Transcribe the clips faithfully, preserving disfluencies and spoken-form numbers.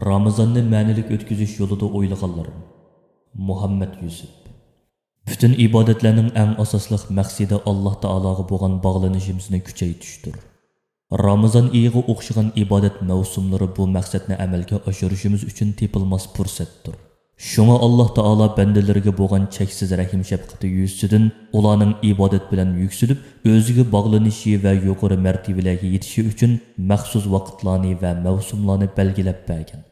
رامىزاننى مەنىلىك ئۆتكۈزۈش يولىدا ئويلىغانلىرىم. مۇھەممەد يۈسۈپ. پۈتۈن ئىبادەتلەرنىڭ ئەڭ ئاساسلىق مەقسىتى ئاللاھ تائالاغا بولغان باغلىنىشىمىزنى كۈچەيتىشتۇر. رامىزان ئېيىغا ئوخشىغان ئىبادەت مەۋسۇملىرى بۇ مەقسەتنى ئەمەلگە ئاشۇرۇشىمىز ئۈچۈن تېپىلماس پۇرسەتتۇر. شۇڭا ئاللاھ تائالا بەندىلىرىگە بولغان چەكسىز رەھىم-شەپقىتى يۈزىسىدىن ئۇلارنىڭ ئىبادەت بىلەن يۈكسىلىپ، ئۆزىگە باغلىنىشى ۋە يۇقىرى مەرتىۋىلەرگە يېتىشى ئۈچۈن مەخسۇس ۋاقىتلارنى ۋە مەۋسۇملارنى بەلگىلەپ بەرگەن.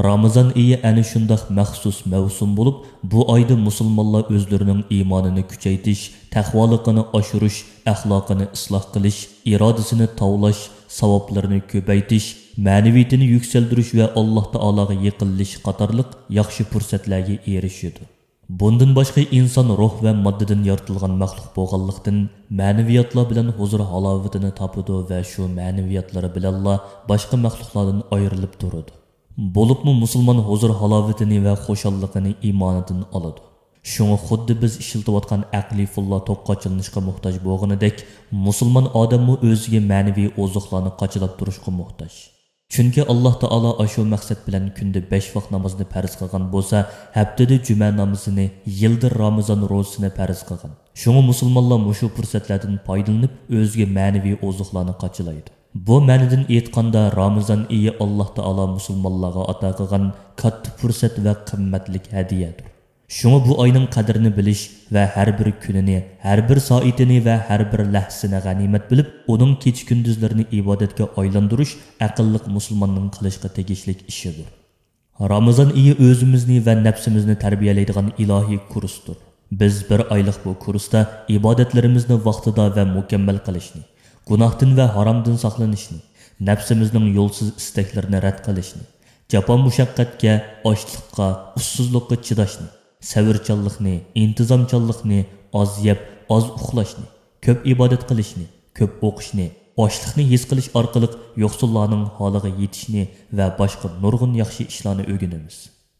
رامىزان ئېيى ئەنە شۇنداق مەخسۇس مەۋسۇم بولۇپ، بۇ ئايدا مۇسۇلمانلار ئۆزلىرىنىڭ ئىمانىنى كۈچەيتىش، تەقۋالىقىنى ئاشۇرۇش، ئەخلاقىنى ئىسلاھ قىلىش، ئىرادىسىنى تاۋلاش، ساۋابلىرىنى كۆپەيتىش، مەنىۋىيىتىنى يۈكسەلدۈرۈش ۋە ئاللاھ تائالاغا يېقىنلىشىش قاتارلىق ياخشى پۇرسەتلەرگە ئېرىشىدۇ. بۇندىن باشقا، ئىنسان روھ ۋە ماددىدىن يارىتىلغان مەخلۇق بولغانلىقتىن، مەنىۋىياتلار بىلەن ھۇزۇر ھالاۋىتىنى تاپىدۇ ۋە شۇ مەنىۋىياتلىرى بىلەنلا باشقا مەخلۇقلاردىن ئايرىلىپ تۇرىدۇ. بولۇپمۇ مۇسۇلمان ھۇزۇر ھالاۋىتىنى ۋە خۇشاللىقىنى ئىمانىدىن ئالىدۇ. شۇڭا خۇددى بىز ئىشلىتىۋاتقان ئەقلىي پۇللار توك قاچىلىنىشقا موھتاج بولغىنىدەك، مۇسۇلمان ئادەممۇ ئۆزىگە مەنىۋى ئوزۇقلارنى قاچىلاپ تۇرۇشقا موھتاج. چۈنكى ئاللاھ تائالا ئاشۇ مەقسەت بىلەن كۈندە بەش ۋاق نامازنى پەرز قىلغان بولسا، ھەپتىدە جۈمە نامىزىنى، يىلدا رامىزان روزىسىنى پەرز قىلغان. شۇڭا مۇسۇلمانلار مۇشۇ پۇرسەتلەردىن پايدىلىنىپ، ئۆزىگە مەنىۋى ئوزۇقلارنى قاچىلايدۇ. بۇ مەنىدىن ئېيتقاندا، رامىزان ئېيى ئاللاھ تائالا مۇسۇلمانلارغا ئاتا قىلغان كاتتا پۇرسەت ۋە قىممەتلىك ھەدىيەدۇر. شۇڭا بۇ ئاينىڭ قەدرىنى بىلىش ۋە ھەر بىر كۈنىنى، ھەر بىر سائىتىنى ۋە ھەر بىر لەھزىسىنى غەنىيمەت بىلىپ، ئۇنىڭ كېچە-كۈندۈزلىرىنى ئىبادەتكە ئايلاندۇرۇش ئەقىللىق مۇسۇلماننىڭ قىلىشقا تېگىشلىك ئىشىدۇر. رامىزان ئېيى ئۆزىمىزنى ۋە نەپسىمىزنى تەربىيەلەيدىغان ئىلاھىي كۇرستۇر. بىز بىر ئايلىق بۇ كۇرستا ئىبادەتلىرىمىزنى ۋاقتىدا ۋە مۇكەممەل قىلىشنى، گۇناھتىن ۋە ھارامدىن ساقلىنىشنى، نەپسىمىزنىڭ يولسىز ئىستەكلىرىنى رەت قىلىشنى، جاپا-مۇشەققەتكە، ئاچلىققا، ئۇسسۇزلۇققا چىداشنى، سەۋرچانلىقنى، ئىنتىزامچانلىقنى، ئاز يەپ، ئاز ئۇخلاشنى، كۆپ ئىبادەت قىلىشنى، كۆپ ئوقۇشنى، ئاچلىقنى ھېس قىلىش ئارقىلىق يوقسۇللارنىڭ ھالىغا يېتىشنى ۋە باشقا نۇرغۇن ياخشى ئىشلارنى ئۆگىنىمىز.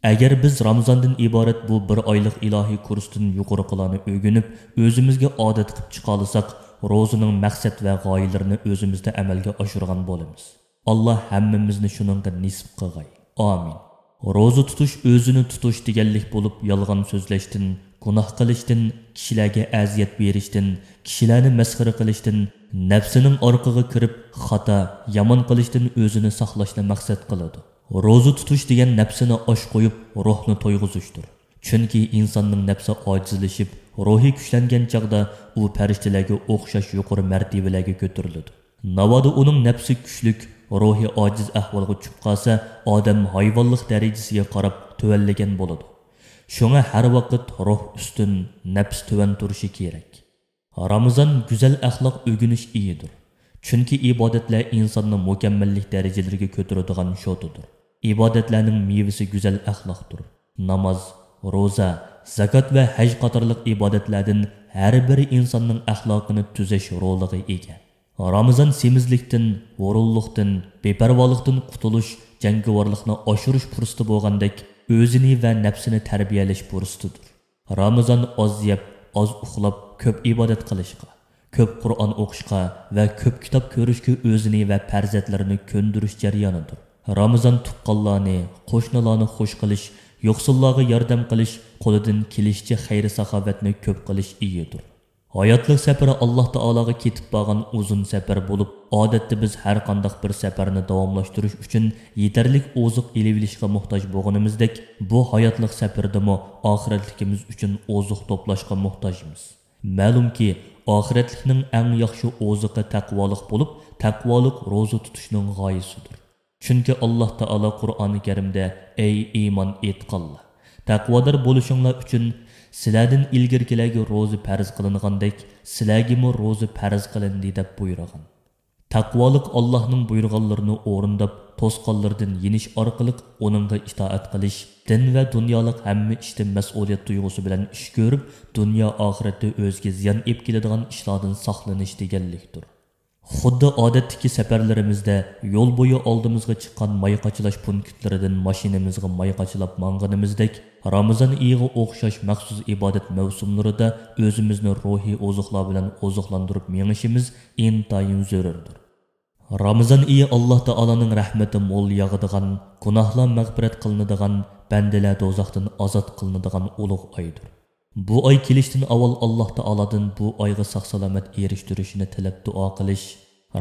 ئەگەر بىز رامىزاندىن ئىبارەت بۇ بىر ئايلىق ئىلاھىي كۇرستىن يۇقىرىقىلارنى ئۆگىنىپ، ئۆزىمىزگە ئادەت قىلىپ چىقالىساق، روزىنىڭ مەقسەت ۋە غايىلىرىنى ئۆزىمىزدە ئەمەلگە ئاشۇرغان بولىمىز. ئاللاھ ھەممىمىزنى شۇنىڭغا نېسىپ قىلغاي. ئامىن. روزا تۇتۇش ئۆزىنى تۇتۇش دېگەنلىك بولۇپ، يالغان سۆزلەشتىن، گۇناھ قىلىشتىن، كىشىلەرگە ئەزىيەت بېرىشتىن، كىشىلەرنى مەسخىرە قىلىشتىن، نەپسىنىڭ ئارقىغا كىرىپ، خاتا، يامان قىلىشتىن ئۆزىنى ساقلاشنى مەقسەت قىلىدۇ. روزا تۇتۇش دېگەن نەپسىنى ئاچ قويۇپ، روھنى تويغۇزۇشتۇر. چۈنكى ئىنساننىڭ نەپسى ئاجىزلىشىپ، روھى كۈچلەنگەن چاغدا ئۇ پەرىشتىلەرگە ئوخشاش يۇقىرى مەرتىۋىلەرگە كۆتۈرۈلىدۇ. ناۋادا ئۇنىڭ نەپسى كۈچلۈك، روھى ئاجىز ئەھۋالغا چۈشۈپ قالسا، ئادەم ھايۋانلىق دەرىجىسىگە قاراپ تۆۋەنلىگەن بولىدۇ. شۇڭا ھەر ۋاقىت روھ ئۈستۈن، نەپس تۆۋەن تۇرۇشى كېرەك. رامىزان گۈزەل ئەخلاق ئۆگىنىش ئېيىدۇر. چۈنكى ئىبادەتلەر ئىنساننى مۇكەممەللىك دەرىجىلىرىگە كۆتۈرىدىغان شوتىدۇر. ئىبادەتلەرنىڭ مېۋىسى گۈزەل ئەخلاقتۇر. ناماز، روزا، زاكات ۋە ھەج قاتارلىق ئىبادەتلەردىن ھەر بىرى ئىنساننىڭ ئەخلاقىنى تۈزەش رولىغا ئىگە. رامىزان سېمىزلىكتىن، ھۇرۇنلۇقتىن، بىپەرۋالىقتىن قۇتۇلۇش، جەڭگىۋارلىقنى ئاشۇرۇش پۇرسىتى بولغاندەك، ئۆزىنى ۋە نەپسىنى تەربىيەلەش پۇرسىتىدۇر. رامىزان ئاز يەپ، ئاز ئۇخلاپ، كۆپ ئىبادەت قىلىشقا، كۆپ قۇرئان ئوقۇشقا ۋە كۆپ كىتاب كۆرۈشكە ئۆزىنى ۋە پەرزەنتلىرىنى كۆندۈرۈش جەريانىدۇر. رامىزان تۇغقانلارنى، قوشنىلارنى خۇش قىلىش، يوقسۇللارغا ياردەم قىلىش، قولىدىن كېلىشىچە خەير-ساخاۋەتنى كۆپ قىلىش ئېيىدۇر. ھاياتلىق سەپىرى ئاللاھ تائالاغا كېتىپ بارغان ئۇزۇن سەپەر بولۇپ، ئادەتتە بىز ھەر قانداق بىر سەپەرنى داۋاملاشتۇرۇش ئۈچۈن يېتەرلىك ئوزۇق ئېلىۋېلىشقا موھتاج بولغىنىمىزدەك، بۇ ھاياتلىق سەپىرىدىمۇ ئاخىرەتلىكىمىز ئۈچۈن ئوزۇق توپلاشقا موھتاجمىز. مەلۇمكى، ئاخىرەتلىكنىڭ ئەڭ ياخشى ئوزۇقى تەقۋالىق بولۇپ، تەقۋالىق روزا تۇتۇشنىڭ غايىسىدۇر. چۈنكى ئاللاھ تائالا قۇرئانى كەرىمدە، ئەي ئىمان ئېيتقانلار، تەقۋادار بولۇشۇڭلار ئۈچۈن سىلەردىن ئىلگىرىكىلەرگە روزا پەرز قىلىنغاندەك، سىلەرگىمۇ روزا پەرز قىلىندى، دەپ بۇيرۇغان. تەقۋالىق ئاللاھنىڭ بۇيرۇغانلىرىنى ئورۇنداپ، توسقانلىرىدىن يېنىش ئارقىلىق ئۇنىڭغا ئىتائەت قىلىش، دىن ۋە دۇنيالىق ھەممە ئىشتا مەسئۇلىيەت تۇيغۇسى بىلەن ئىش كۆرۈپ، دۇنيا ئاخىرەتتە ئۆزىگە زىيان ئېلىپ كېلىدىغان ئىشلاردىن ساقلىنىش دېگەنلىكتۇر. خۇددى ئادەتتىكى سەپەرلىرىمىزدە يول بويى ئالدىمىزغا چىققان ماي قاچىلاش پونكىتلىرىدىن ماشىنىمىزغا ماي قاچىلاپ ماڭغىنىمىزدەك، رامىزان ئېيىغا ئوخشاش مەخسۇس ئىبادەت مەۋسۇملىرىدا ئۆزىمىزنى روھىي ئوزۇقلار بىلەن ئوزۇقلاندۇرۇپ مېڭىشىمىز ئىنتايىن زۆرۈردۇر. رامىزان ئېيى ئاللاھ تائالانىڭ رەھمىتى مول ياغىدىغان، گۇناھلار مەغپىرەت قىلىنىدىغان، بەندىلەر دوزاختىن ئازاد قىلىنىدىغان ئۇلۇغ ئايدۇر. بۇ ئاي كېلىشتىن ئاۋۋال ئاللاھ تائالادىن بۇ ئايغا ساق-سالامەت ئېرىشتۈرۈشىنى تىلەپ دۇئا قىلىش،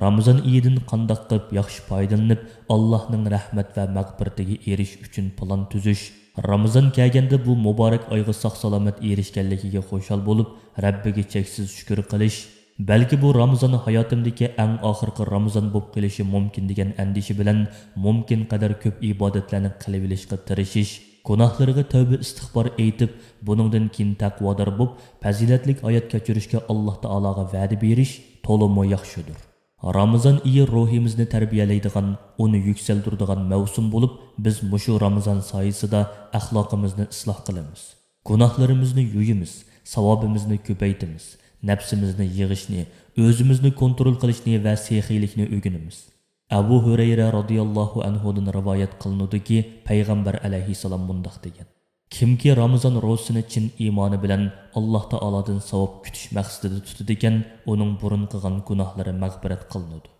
رامىزان ئېيىدىن قانداق قىلىپ ياخشى پايدىلىنىپ، ئاللاھنىڭ رەھمەت ۋە مەغپىرىتىگە ئېرىشىش ئۈچۈن پىلان تۈزۈش، رامىزان كەلگەندە بۇ مۇبارەك ئايغا ساق-سالامەت ئېرىشكەنلىكىگە خۇشال بولۇپ، رەببىگە چەكسىز شۈكۈر قىلىش، بەلكى بۇ رامىزان ھاياتىمدىكى ئەڭ ئاخىرقى رامىزان بولۇپ قېلىشى مۇمكىن دېگەن ئەندىشە بىلەن مۇمكىن قەدەر كۆپ ئىبادەتلەرنى قىلىۋېلىشقا تىرىشىش، گۇناھلىرىغا تەۋبە ئىستىغپار ئېيتىپ، بۇنىڭدىن كېيىن تەقۋادار بولۇپ، پەزىلەتلىك ھايات كەچۈرۈشكە ئاللاھ تائالاغا ۋەدە بېرىش تولىمۇ ياخشىدۇر. رامىزان ئېيى روھىمىزنى تەربىيەلەيدىغان، ئۇنى يۈكسەلدۈرىدىغان مەۋسۇم بولۇپ، بىز مۇشۇ رامىزان سايىسىدا ئەخلاقىمىزنى ئىسلاھ قىلىمىز. گۇناھلىرىمىزنى يۇيىمىز، ساۋابىمىزنى كۆپەيتىمىز، نەپسىمىزنى يىغىشنى، ئۆزىمىزنى كونترول قىلىشنى ۋە سېخىيلىكنى ئۆگىنىمىز. ئەبۇ ھۇرەيرە رازىياللاھۇ ئەنھۇدىن رىۋايەت قىلىنىدۇكى، پەيغەمبەر ئەلەيھىسسالام مۇنداق دېگەن: كىمكى رامىزان روزىسىنى چىن ئىمانى بىلەن ئاللاھ تائالادىن ساۋاب كۈتۈش مەقسىتىدە تۇتىدىكەن، ئۇنىڭ بۇرۇن قىلغان گۇناھلىرى مەغپىرەت قىلىنىدۇ.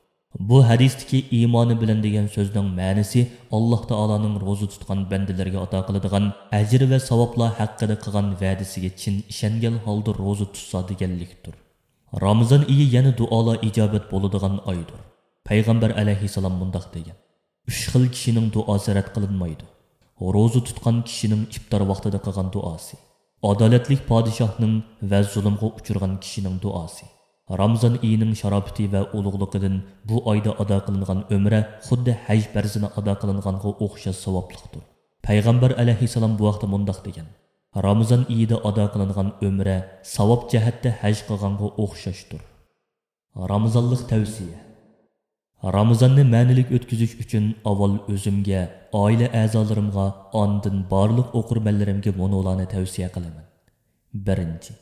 بۇ ھەدىستىكى ئىمانى بىلەن دېگەن سۆزنىڭ مەنىسى ئاللاھ تائالانىڭ روزا تۇتقان بەندىلىرىگە ئاتا قىلىدىغان ئەجىر ۋە ساۋابلار ھەققىدە قىلغان ۋەدىسىگە چىن ئىشەنگەن ھالدا روزا تۇتسا دېگەنلىكتۇر. رامىزان ئېيى يەنە دۇئالار ئىجابەت بولىدىغان ئايدۇر. پەيغەمبەر ئەلەيھىسسالام مۇنداق دېگەن: ئۈچ خىل كىشىنىڭ دۇئاسى رەت قىلىنمايدۇ. روزا تۇتقان كىشىنىڭ ئىپتار ۋاقتىدا قىلغان دۇئاسى، ئادالەتلىك پادىشاھنىڭ ۋە زۇلۇمغا ئۇچرىغان كىشىنىڭ دۇئاسى. رامىزان ئېيىنىڭ شاراپىتى ۋە ئۇلۇغلۇقىدىن بۇ ئايدا ئادا قىلىنغان ئۆمرە خۇددى ھەج پەرزىنى ئادا قىلىنغانغا ئوخشاش ساۋابلىقتۇر. پەيغەمبەر ئەلەيھىسسالام بۇ ھەقتە مۇنداق دېگەن: رامىزان ئېيىدا ئادا قىلىنغان ئۆمرە ساۋاب جەھەتتە ھەج قىلغانغا ئوخشاشتۇر. رامىزانلىق تەۋسىيە. رامىزاننى مەنىلىك ئۆتكۈزۈش ئۈچۈن ئاۋۋال ئۆزۈمگە، ئائىلە ئەزالىرىمغا، ئاندىن بارلىق ئوقۇرمەنلىرىمگە مۇنۇلارنى تەۋسىيە قىلىمەن. بىرىنچى،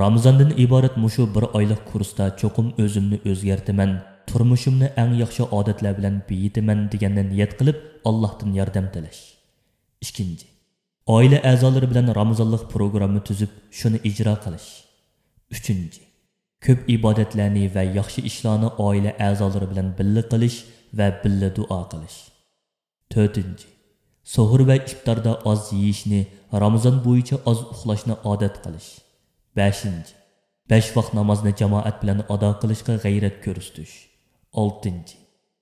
رامىزاندىن ئىبارەت مۇشۇ بىر ئايلىق كۇرستا چوقۇم ئۆزۈمنى ئۆزگەرتىمەن، تۇرمۇشۇمنى ئەڭ ياخشى ئادەتلەر بىلەن بېيىتىمەن دېگەننى نىيەت قىلىپ، ئاللاھتىن ياردەم تىلەش. ئىككىنچى، ئائىلە ئەزالىرى بىلەن رامىزانلىق پروگرامما تۈزۈپ، شۇنى ئىجرا قىلىش. ئۈچىنچى، كۆپ ئىبادەتلەرنى ۋە ياخشى ئىشلارنى ئائىلە ئەزالىرى بىلەن بىللە قىلىش ۋە بىللە دۇئا قىلىش. تۆتىنچى، سوھۇر ۋە ئىپتاردا ئاز يېيىشنى، رامىزان بويىچە ئاز ئۇخلاشنى ئادەت قىلىش. بەشىنچى، بەش ۋاق نامازنى جامائەت بىلەن ئادا قىلىشقا غەيرەت كۆرسىتىش. ئالتىنچى،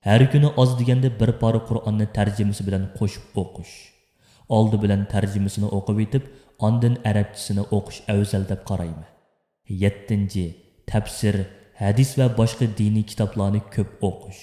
ھەر كۈنى ئاز دېگەندە بىر پارە قۇرئاننى تەرجىمىسى بىلەن قوشۇپ ئوقۇش. ئالدى بىلەن تەرجىمىسىنى ئوقۇۋېتىپ، ئاندىن ئەرەبچىسىنى ئوقۇش ئەۋزەل دەپ قارايمەن. يەتتىنچى، تەپسىر، ھەدىس ۋە باشقا دىنىي كىتابلارنى كۆپ ئوقۇش.